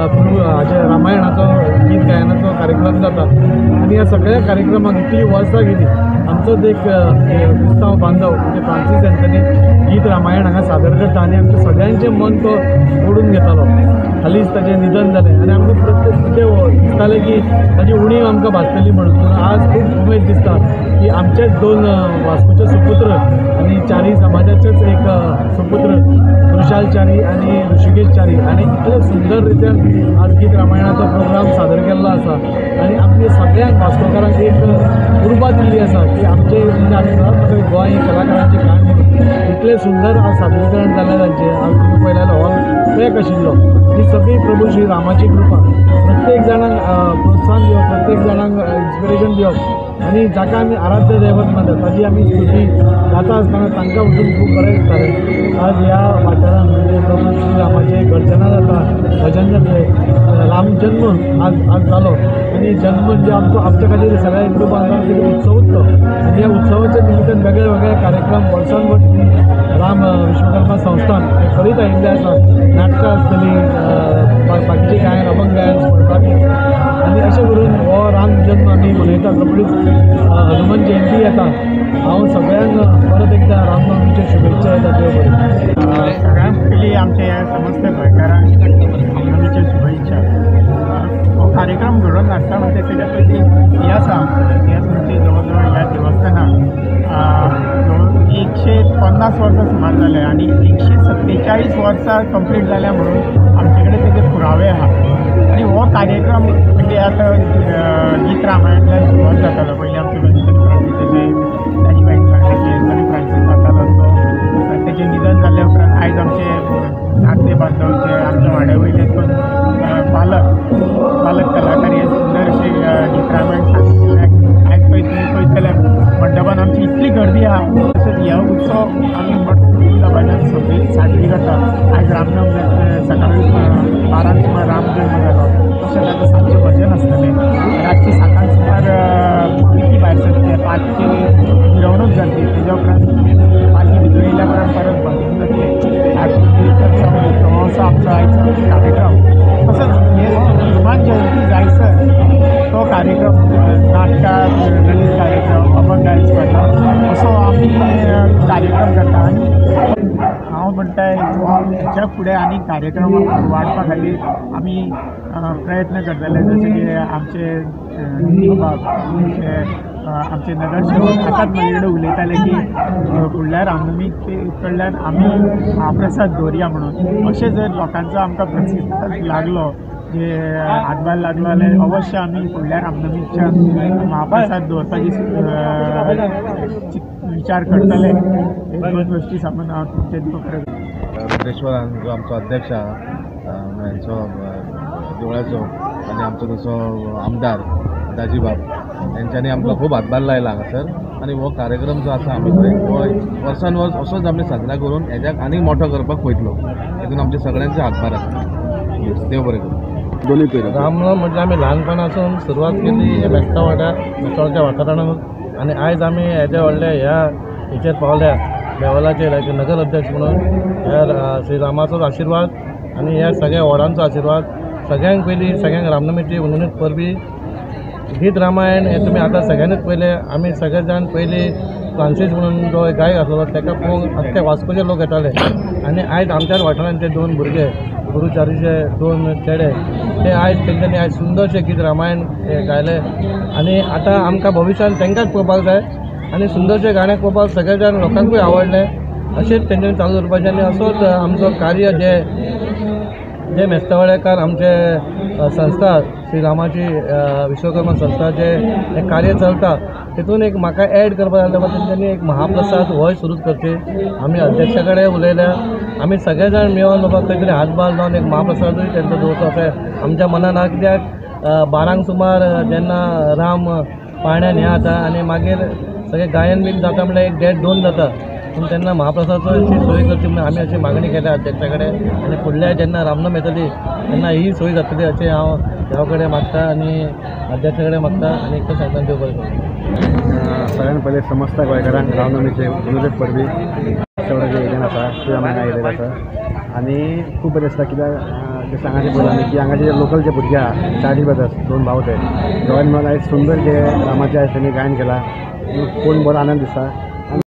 हाजे रामायणाचो गीत गायनाचो कार्यक्रम जाता आनी ह्या सगळ्या कार्यक्रमाक इतली वर्सां गेली. आमचोच एक क्रिस्तांव बांधव म्हणजे फ्रांसीस एंथनी गीत रामायण हांगा सादर करता आनी आमच्या सगळ्यांचें मन तो ओडून घेतालो. हालींच ताजें निधन जालें आनी आमकां प्रत्येक तें दिसतालें की ताजी उणीव आमकां भासतली म्हणून. पूण आज खूब उमेद दिसता की आमचेच दोन वास्कोचे सुपुत्र आनी चारी समाजाचेच एक सुपुत्र वृषाल च्यारी आनी ऋषिकेश च्यारी आनी इतले सुंदर रित्यान आज गीत रामायणाचो प्रोग्राम सादर केल्लो आसा आनी आमच्या सगळ्यांक वास्कोकारांक एक उर्बा दिल्ली आसा की आमचे म्हणजे आमी सदांच गोंय ही कलाकारांची खाण म्हणून इतलें सुंदर आज सादरीकरण जालें तांचें. आज तुमी पळयल्यार हॉल पॅक आशिल्लो. ही सगळी प्रभू श्री रामाची कृपा. प्रत्येक जाणांक प्रोत्साहन दिवप, प्रत्येक जाणांक इन्स्पिरेशन दिवप आनी जाका आमी आराध्य दैवत मानतात ताजी आमी स्तुती गाता आसतना तांकां वचून खूब बरें दिसतालें. आज ह्या वाठारांत म्हणजे प्रभू श्री रामाचें गर्जना जाता, भजन जातलें, राम जन्म आज आज जालो आनी जन्म म्हणजे आमचो आमच्या खातीर सगळ्या हिंदू बांधवां खातीर उत्सवूच तो. आनी ह्या उत्सवाच्या निमित्तान वेगळे वेगळे कार्यक्रम वर्सान वर्स राम विश्वकर्मा संस्थान करीत आयिल्ले आसा. नाटकां आसतलीं, बाकीचें गायन, अभंग गायन स्पर्धा बी आसता आनी अशें करून हो राम जन्म आमी मनयतात. रोखडीच हनुमान जयंती येता. हांव सगळ्यांक परत एकदां रामनवमीच्यो शुभेच्छा दिता. देव बरें. सगळ्यांत पयलीं आमच्या ह्या समस्त गोंयकारांक रामनवमीच्यो शुभेच्छा. हो कार्यक्रम घडोवन हाडटा म्हणजे तेच्या पयलीं इतिहास आसा आमचो. इतिहास म्हणजे जवळ जवळ ह्या देवस्थानाक 150 वर्सां सुमार जाले आनी 147 वर्सां कंप्लीट जाल्या म्हणून आमचे कडेन तेजे पुरावे आहा. आनी हो कार्यक्रम म्हणजे आतां गीत रामायणांतल्यान सुरवात जातालो. पयलीं आमचे एंथनी फ्रांसीसाचे ताजीबाईन सांगलें की एंथनी फ्रांसीस जातालो तो तेजें निधन जाल्या उपरांत आयज आमचे नाते बांधव जे आमच्या वाड्या वयले दोन बालक कलाकार हे सुंदर अशें गीत रामायण सांगिल्ल्याक आयज पळय तुमी पळयतले मंडपान आमची इतली गर्दी आहा. तशेंच ह्या उत्सव आमी दबाज्यान सगळी साजरी करता. आयज रामनवमी सकाळी 12 सुमार राम जल्म जालो. तशेंच आतां सांजचें भजन आसतलें. रातचें 7 सुमार पालखी भायर सरतली, पालखी मिरवणूक जातली. तेज्या उपरांत पालखी भितर येयल्या उपरांत परत भजन जातलें. आरती जावन असो आमचो आयचो कार्यक्रम. तसोच हे हनुमान जयंती जायसर तो कार्यक्रम नाटकां, ललित कार्यक्रम, अभंग गायन स्पर्धा असो आमी कार्यक्रम करता. आनी हांव म्हणटा हेच्या फुडें आनी कार्यक्रम वाडपा खातीर आमी प्रयत्न करतले. जशें की आमचे बाब आमचे नगरसेवक आतांच म्हजे कडेन उलयताले की फुडल्या रामनवमी कडल्यान आमी महाप्रसाद दवरया म्हणून. अशें जर लोकांचो आमकां प्रतिसाद लागलो, जे हातभार लागलो जाल्यार अवश्य आमी फुडल्या रामनवमीच्या महाप्रसाद दवरपाची विचार करतले. हे दोन गोश्टी सांगून हांव तुमचे देव बरें. रुद्रेश्वरान जो आमचो अध्यक्ष आहा हेंचो देवळाचो आनी आमचो तसो आमदार दाजीबाब हेंच्यांनी आमकां खूब हातभार लायला हांगासर. आनी हो कार्यक्रम जो आसा आमी पळय हो वर्सान वर्स असोच आमी साजरा करून हेज्याक आनी मोठो करपाक पळयतलो. हेतून आमचे सगळ्यांचे हातभार आसा. देव बरें करूं. दोनूय पयलीं रामनवमी म्हणजे आमी ल्हानपणासून सुरवात केली मेस्तावाड्या वाठारांत आनी आयज आमी हेज्या व्हडल्या ह्या हेचेर पावल्या देवळाचेर नगर अध्यक्ष म्हणून ह्या श्री रामाचोच आशिर्वाद आनी ह्या सगळ्या वडांचो आशिर्वाद. सगळ्यांक पयलीं सगळ्यांक रामनवमीची हुनहुनीत परबी. गीत रामायण हें तुमी आतां सगळ्यांनीच पळयलें. आमी सगळे जाण पयलीं फ्रांसीस म्हणून जो गायक आसलो ताका पळोवंक आख्खे वास्कोचे लोक येताले आनी आयज आमच्याच वाठारांत ते दोन भुरगे गुरुचारीचे दोन चेडे ते आयज तेंच्यांनी आयज सुंदरशें गीत रामायण गायलें आनी आतां आमकां भविश्यांत तांकांच पळोवपाक जाय आनी सुंदरशें गाणें पळोवपाक सगळे जाण लोकांकूय आवडलें. अशेंच तेंच्यांनी चालू दवरपाचें आनी असोच आमचो कार्य जे जे मेस्तावाड्याकार आमचे संस्था श्री रामाची विश्वकर्मा संस्था जे हें कार्य चलता तितून एक म्हाका एड करपाक जाय जाल्यार तेंच्यांनी एक महाप्रसाद होय सुरू करची. आमी अध्यक्षा कडेन उलयल्या, आमी सगळे जाण मेळोन बाबा खंय तरी हातभार लावन एक महाप्रसादूय तेंचो दवरचो अशें आमच्या मनान आहा. कित्याक 12 सुमार जेन्ना राम पाळण्यान हें जाता आनी मागीर सगळें गायन बीन जाता म्हणल्यार 1 1.5 2 जाता. पूण तेन्ना महाप्रसादाचो अशी सोय करची म्हणून आमी अशी मागणी केल्या अध्यक्षा कडेन आनी फुडल्या जेन्ना रामनवमी येतली तेन्ना ही सोय जातली अशें हांव देवा कडेन मागता आनी अध्यक्षा कडेन मागता आनी एकच सांगता देव बरें करूं. सगळ्यान पयलीं समस्त गोंयकारांक रामनवमीचे हुनहुनीत परबी. चवदाचे एरियन आसा थंय आमी हांगा आयिल्ले आसा आनी खूब बरें दिसता कित्याक जशें हांगाचे पळयलां आमी की हांगाचे जे लोकल जे भुरगे आहा, चारी ब्रदर्स, दोन भाव ते, दोगांनी मेळून आयज सुंदर जे रामाचें आयज तेणी गायन केलां, पळोवन बरो आनंद दिसता.